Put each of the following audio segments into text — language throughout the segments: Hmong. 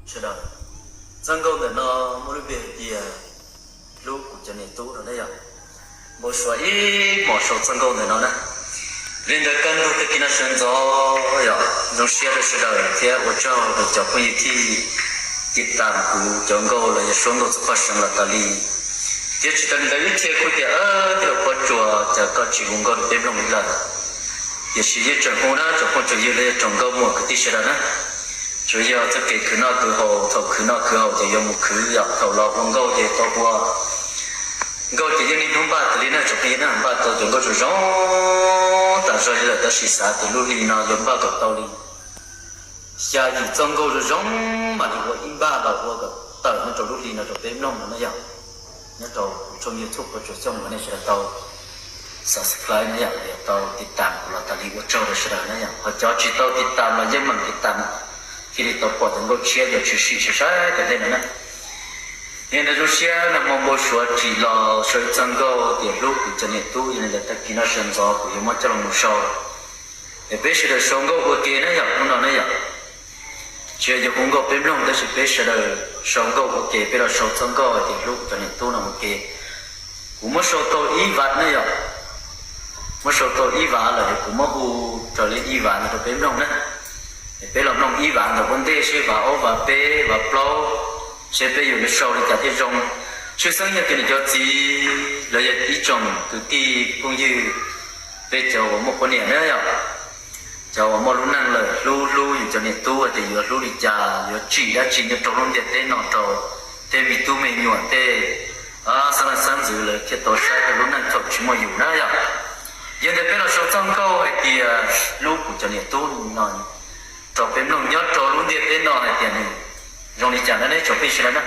Sawv daws, txoj nkauj ntawm no muaj lub npe hais tias hlub kuv cov niam tub no na yom. Npau suav ib hmos sau txoj nkauj ntawm no na. Li ntawd kaj ntug tag kis no sawv ntxov yom, zoo siab rau sawv daws thiab ua tsaug rau cov phooj ywg thij tiv tam kuv cov nkauj los yog suab nkauj txog paj seev los tas li. Thiab tsis tas li ntawd ib txhia kuj tias, Ub, tij laug Pov Tsuas, cas koj tsis hu nkauj rau peb mloog li lawm? Tiam sis yeej tseem hu na tsoom phooj tsoom ywg los yog tsoom nkauj muam kwv tij sawv daws na. Tsuas yog txoj kev khwv noj khwv haus, thaum khwv noj khwv haus ces yuav mus khwv yom, thaum los ua nkauj ces tau ua nkauj ces yeej niaj hnub npaj tas li na tsoom phooj ywg na, npaj tau cov nkauj zoo zoo tas zog li lawm tab sis xav tias lub hli no yuav npaj kom tau li xya yim txoj nkauj zoo zoo mam li ua ib npaj los ua kom tawm nyob rau lub hli no rau peb mloog no na yom. Nyob rau kuv tshooj YouTube Pov Tsuas Xyooj uas nej sawv daws tau subscribe na yom, los yog tau tiv tam kuv los tas li ua tsaug rau sawv daws na yom. Ho cov tsis tau tiv tam los yeej meem tiv tam thiaj li tau pom cov nkauj tshiab uas tshwm sim sai sai tom ntej no na. Yog li ntawd zoo siab nag hmo npau suav tsim los sau ib txoj nkauj tias hlub kuv cov niam tub, yog li ntawd tag kis no sawv ntxov kuv yuav muab coj los mus sau. Es peb sawv daws sau nkauj ua ke na yom, hnub no na yom. Tsis yog yuav hu nkauj peb mloog tab sis peb sawv daws sau nkauj ua ke, peb los sau txoj nkauj hais tias hlub kuv cov niam tub no ua ke. Kuv muab sau tau ib vav na yom. Muab sau tau ib vav lawm es kuv muab hu raws li ib vav ntawd rau peb mloog na. Es peb los mloog ib vav ntawm ua ntej seb vav ob vav peb vav plaub, seb peb yuav sau li cas thiaj zoo. Tshwj xeeb yog tias niam cov txiv los yog ib tsoom kwv tij phooj ywg, peb cov uas muaj poj niam na yom, cov uas muaj lub neej lawm hlub hlub yus cov niam tub tias yuav hlub li cas, yuav tsim dab tsi nyob rau lub ntiaj teb no rau tej me tub me nyuam tej xeeb leej xeeb ntxwv lawv thiaj tau saib rau lub neej thaum tsis muaj yus na yom. Yog ntawd peb los sau txoj nkauj hais tias hlub kuv cov niam tub no rau peb mloog nyob rau lub ntiaj teb no hais tias nws zoo li cas na nej tsoom phooj ywg sawv daws na.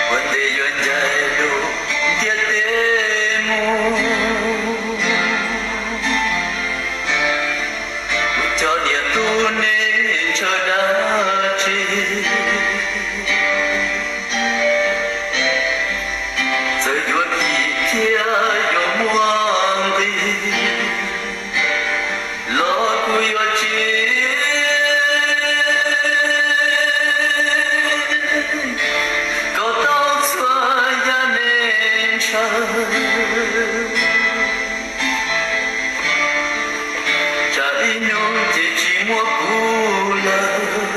Ua ntej yuav ncaim lub ntiaj teb mus, kuv cov niam tub nej ntshaw dab tsi? Txawm yuav kim thiab yuav muaj nqis los kuv yuav tsis kom tau txhua yam nej ntshaw. Tsam ib hnub ces tsis muaj kuv lawm, kuv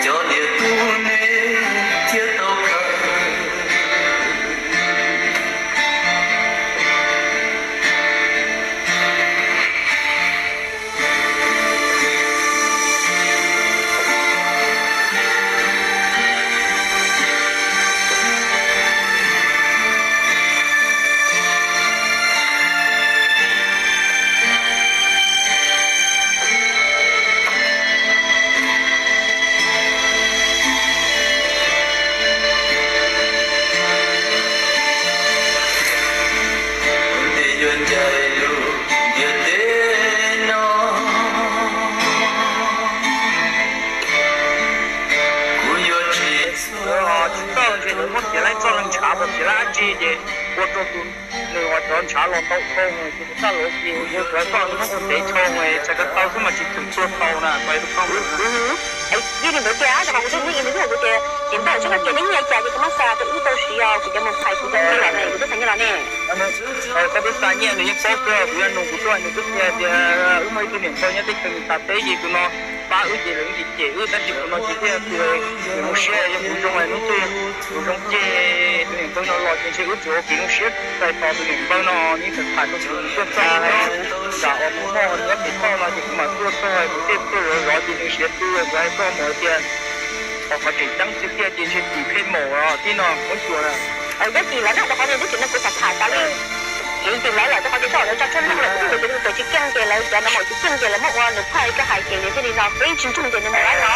cov niam tub nej thiaj tau khaws. Ua ntej yuav ncaim lub ntiaj teb no, kuv yuav tsis txhua. Tsis txawj ntshe lawv muab txiav laib txoj leeg ntshav, txiav laib dab tsi ces ua rau tus nws uas cov ntshav los ntau dhau ces tus txaj los ces ua cov txoj muab ua ntev dhau, txhais ko taw xwb mas tsis thwm txhua tau na, tau tus koj. Yeej li ntawd tiag, rau qhov kuv twb muaj ib hnub kuv tias txiv npawg tsis muaj kiag, neb nyiaj cas ces kuv muab xa rau wb tau siv os, kuv cov mus phais kuv cov nyiaj los ne, kuv twb xa nyiaj los ne. Koj twb xa nyiaj nws yeej paub kawg, kuv yuav nug kuv tuaj nws twb qhia tias wb muaj ib tug niam npawg nyob teb chaws Meskas teb ces tus no pab wb ces lawv cem cem wb tab sis tus no tsis thiaj tias nws mus siab yog kuv zoo hnub twg kuv zoo ceg tus niam npawg no los ces ntshe wb tsuas ua kev zoo siab txais tos tus niam npawg no yeej tham tham rau kuv tuaj txog no. Tsam uas kuv muaj nyob pem toj no ces kuv mam tuaj txog kuv thiaj tuaj zov zov ces nws siav tu kuv hais koj mus tias qhov qhov tseem ceeb tiag tiag ces ntshe tim pheej maum tib no muab xyuas na. Yog tim lawv na rau qhov tias twb tsis no kuv tham tham tas li. Ces tus lawv lawm rau qhov tias koj ua tso tshaj meej lawm, kuv twb hais tias tus tawm tsis keej ces lawv cov no maum tsis keej ces lawv muab ua nws phaj koj hais ces nws thiaj li no, kuv yeej tsis nrog ces nws mus lawm no.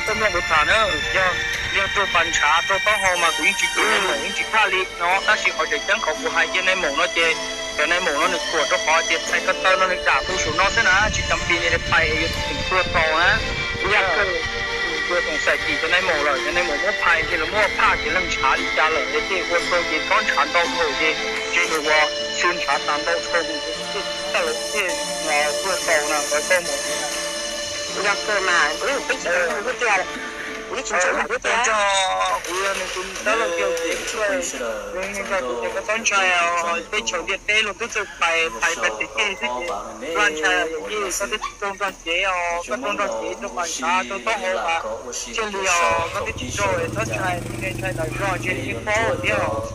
Koj muaj kuv tham na, yog yog rau pas ntshav rau taub hau mas kuv yeej tsis tus nai maum yeej tsis phaj li no, tab sis qhov tseem ceeb qhov kuv hais ces nai maum no ces cov nai maum no nws thuam rau qhov tias txhais ko taw no nws dam pw saum no xwb na, tsis tas pis nws pais yuav tua tau na. Yog tua toom xais tim cov nai maum lawm, cov nai maum muab phais ces lawv muab phaj ces leej ntshav li cas lawm es tej ua rau ces txhob ntshav ntau dhau ces ces nws ua xwb ntshav tas ntau dhau ces tej txhais lawv thiaj tua tau na, lawv tau mus. Yog kawg mas kuv yeej peb tsis tau tiag, kuv yeej tsis ntseeg lawm thiab tiag. Kuv yog nws tus dab laug tiag ces kuv yeej nco kuv tias koj txhob ntshai, teb chaws ntiaj teb luag twb txawj phais phais pais tiag tiag xwb ces koj ntshai yam yij koj twb tsis tau nrog cev os, koj tau nrog cev rau pas ntshav rau taub hau mas thiaj li os, koj twb tsis tau es txhob ntshai, nws ntshai nram zos ntshe nws yeej paub thiab os.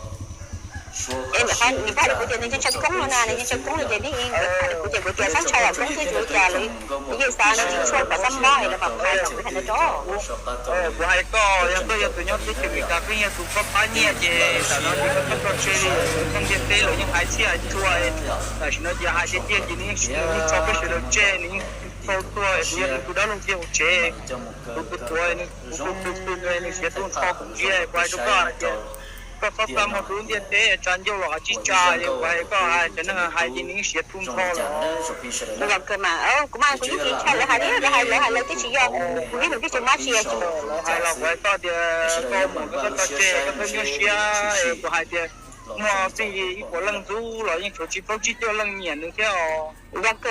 Es nim qhov nws phaj rau kuv tias nws ntshai koob no na, nws ntshai koob no ces nws yeej hais rau kuv tias kuv tias txhob ntshai yam koob thiab kuv tias lawv yeej xav nws tsis tshua kom txaj muag es lawv mam phais thaum kuv hais no rau. Kuv hais koj, yog koj yog tus nyob teb chaws Amelikas koj yog tus koj pab nyiaj ces tam no ces koj txhob tso tseg li, neeg ntiaj teb lawv yeej hais txhij hais txhua. Tam sim no ces hais tiag tiag ces nws yeej tso peb sawv daws tseg, nws yeej tau tuag, kuv yog nws tus dab laug tiag hauv tsev, kuv tus tuav, kuv tus tus nws siav tu nrho kuv ntsia, kuv hais rau koj hais tias koj txhob txaj muag rau lub ntiaj teb, tsa ncauj los hais tsis tsa, kuv hais koj hais cov neeg hais ces nws yeej siav tu nrho lawm. Kuv mas kuv yeej tsis ntshai lawv hais li, lawv hais lawv hais lawv twb tsis yog, kuv yeej nws twb tsis mab tsis yog. Lawv hais los kuv hais koj tias koj mus koj txhob tso tseg, koj txhob nyuaj siab, kuv hais tias muaj txij ib puas leej ntxub los yeej tshuav tsis paub tsib caug leej nyiam nws thiab os.